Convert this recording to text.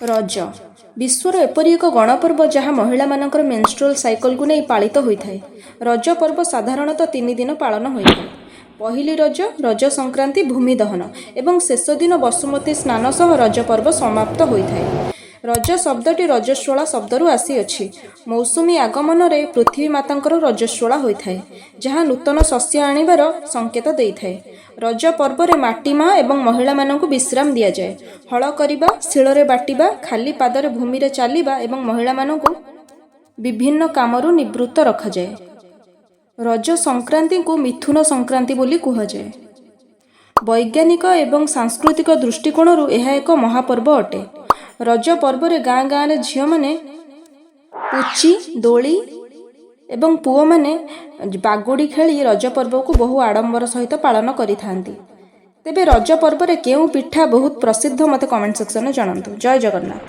ରଜ ବିଶ୍ୱର ଏପରି ଏକ ଗଣପର୍ବ, ଯାହା ମହିଳାମାନଙ୍କର ମେନଷ୍ଟ୍ରୁଆଲ୍ ସାଇକଲକୁ ନେଇ ପାଳିତ ହୋଇଥାଏ। ରଜ ପର୍ବ ସାଧାରଣତଃ 3 ଦିନ ପାଳନ ହୋଇଥାଏ। ପହିଲି ରଜ, ରଜ ସଂକ୍ରାନ୍ତି, ଭୂମି ଦହନ ଏବଂ ଶେଷ ଦିନ ବସୁମତୀ ସ୍ନାନ ସହ ରଜ ପର୍ବ ସମାପ୍ତ ହୋଇଥାଏ। ରଜ ଶବ୍ଦଟି ରଜସ୍ୱଳା ଶବ୍ଦରୁ ଆସିଅଛି। ମୌସୁମୀ ଆଗମନରେ ପୃଥିବୀ ମାତାଙ୍କର ରଜସ୍ୱଳା ହୋଇଥାଏ, ଯାହା ନୂତନ ଶସ୍ୟ ଆଣିବାର ସଂକେତ ଦେଇଥାଏ। ରଜ ପର୍ବରେ ମାଟି ମା ଏବଂ ମହିଳାମାନଙ୍କୁ ବିଶ୍ରାମ ଦିଆଯାଏ। ହଳ କରିବା, ଶିଳରେ ବାଟିବା, ଖାଲି ପାଦରେ ଭୂମିରେ ଚାଲିବା ଏବଂ ମହିଳାମାନଙ୍କୁ ବିଭିନ୍ନ କାମରୁ ନିବୃତ୍ତ ରଖାଯାଏ। ରଜ ସଂକ୍ରାନ୍ତିକୁ ମିଥୁନ ସଂକ୍ରାନ୍ତି ବୋଲି କୁହାଯାଏ। ବୈଜ୍ଞାନିକ ଏବଂ ସାଂସ୍କୃତିକ ଦୃଷ୍ଟିକୋଣରୁ ଏହା ଏକ ମହାପର୍ବ ଅଟେ। ରଜ ପର୍ବରେ ଗାଁ ଗାଁରେ ଝିଅମାନେ ପୁଚି, ଦୋଳି ଏବଂ ପୁଅମାନେ ବାଗୁଡ଼ି ଖେଳି ରଜ ପର୍ବକୁ ବହୁ ଆଡ଼ମ୍ବର ସହିତ ପାଳନ କରିଥାନ୍ତି। ତେବେ ରଜ ପର୍ବରେ କେଉଁ ପିଠା ବହୁତ ପ୍ରସିଦ୍ଧ, ମୋତେ କମେଣ୍ଟ ସେକ୍ସନରେ ଜଣାନ୍ତୁ। ଜୟ ଜଗନ୍ନାଥ।